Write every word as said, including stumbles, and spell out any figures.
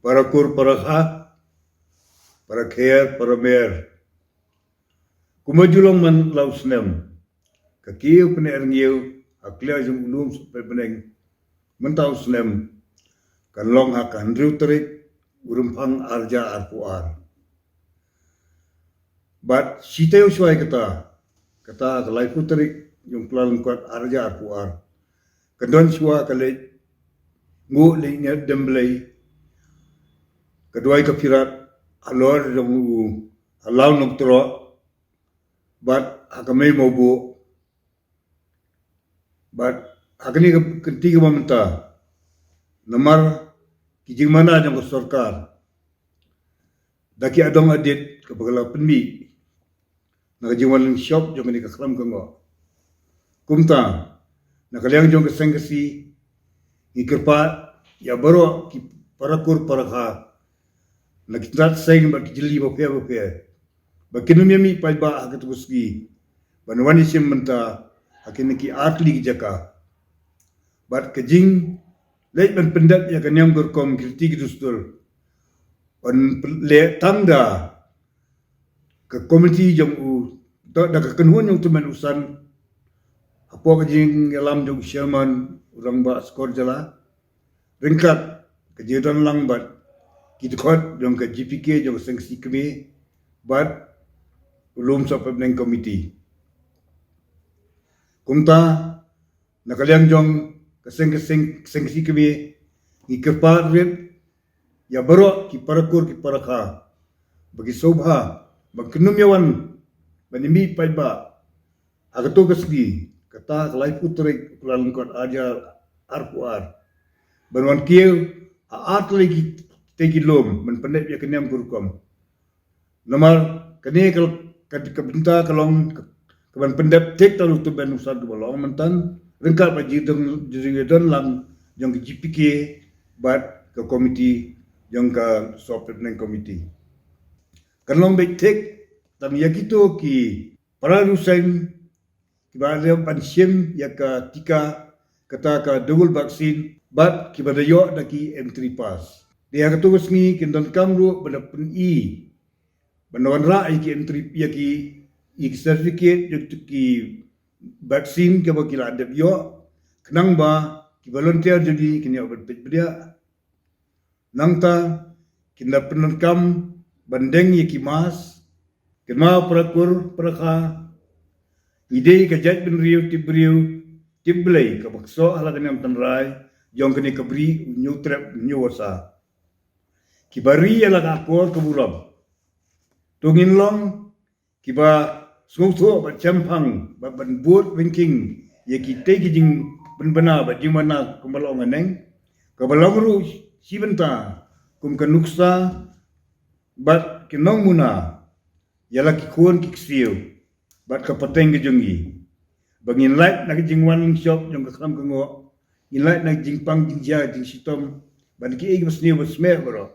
Para kur para kha, para kher para mer. Kumba ju long man la u snem, ka kiew pyneh rngiew ha kliar jong u lum sohpet bneng mynta u snem kan long ha ka hynriew tarik u Rymphang ar hajar arphew ar. Bad shi taïew shuwa ïa kata, kata ka laiphew tarik jong u Kyllalyngkot ar hajar arphew ar, kan don shuwa ka leit nguh leit ñiad dem Blei, ka duwai ka phirat halor jong u Alaw Nongtroh bad ha ka Mei Mawbuh. Bad ha kane ka kynti kaba mynta, namar ki jingmana jong ka sorkar da ki adong adit kaba ka la pynmih na ka jingwan shop jong kane ka khlam ka ngoh. Kumta, na ka liang jong ka seng ka si, ngi kyrpad ïa baroh ki para kur para kha na ki tnat seng bad ki jylliew bapher bapher ba kin ym ïa mih paidbah ha katu ka sngi ban wan ïashim bynta ha kine ki artylli ki jaka. Bad ka jingleit ban pyndep ïa ka niam ka rukom, ki riti ki dustur, ban leh tang da ka komiti jong u, da, da ka kynhun jong u tymmen u san, hapoh ka jingïalam jong u chairman, u Rangbah Skor Jylla, ryngkat ka jingdon lang bad ki dkhot jong ka G P K jong ka seng ka si kmie bad u lum sohpet bneng komiti. Kumta, na ka liang jong ka seng ka seng, seng ka si kmie, ngi kyrpad rit ïa baroh ki para kur ki para kha ba ki sngewbha ba kin ym ïa wan ban ïa mih paidbah ha katu ka sngi, kata ka laiphew tarik u Kyllalyngkot ar hajar arphew ar, ban wan kiew ha artylli kitei ki lum ban pyndep ïa ka niam ka rukom. Namar kane ka, ka, ka bynta ka long ka, ka ban pyndep thik tang u tymmen u san kaba long mynta, ryngkat bad jingdon, jingdon lang jong ka G P K bad ka komiti jong ka sohpet bneng komiti. Kan long beit thik tang ïa kito ki para riewseng kiba la dep ban shim ïa ka tika, kata ka double vaccine, bad kiba da ïoh da ki entry pass. Te ha katu ka sngi kin donkam ruh ban da pyni, ban da wanrah ïa ki entry, ïa ki, ïa ki certificate jong ki vaccine kiba ki la dep ïoh, khnang ba ki volunteer jong ngi kin ïoh ban peit bniah. Nangta kin da pyndonkam ban deng ïa ki mask. Kynmaw para kur para kha, ngi dei ka jaitbynriew tipbriew tipblei kaba ksoh ha la ka niam tynrai jong kane ka bri u Hynñiewtrep Hynñiewwarsa, kiba ri ïa la ka akor ka burom. To ngin long kiba sngewthuh bad shemphang bad ban bud ryngking ïa kitei ki jingpynbna bad jingmana kumba la ong haneng, kaba long ruh shi bynta kum ka nuksa bad ka nongmuna ïa la ki khun ki ksiew bad ka pateng ka jong ngi. Ba ngin lait na ka jingwan shop jong ka khlam ka ngoh, ngin lait na ka jingpang jingjia jingshitom bad kiei kiba sniew ba smer baroh.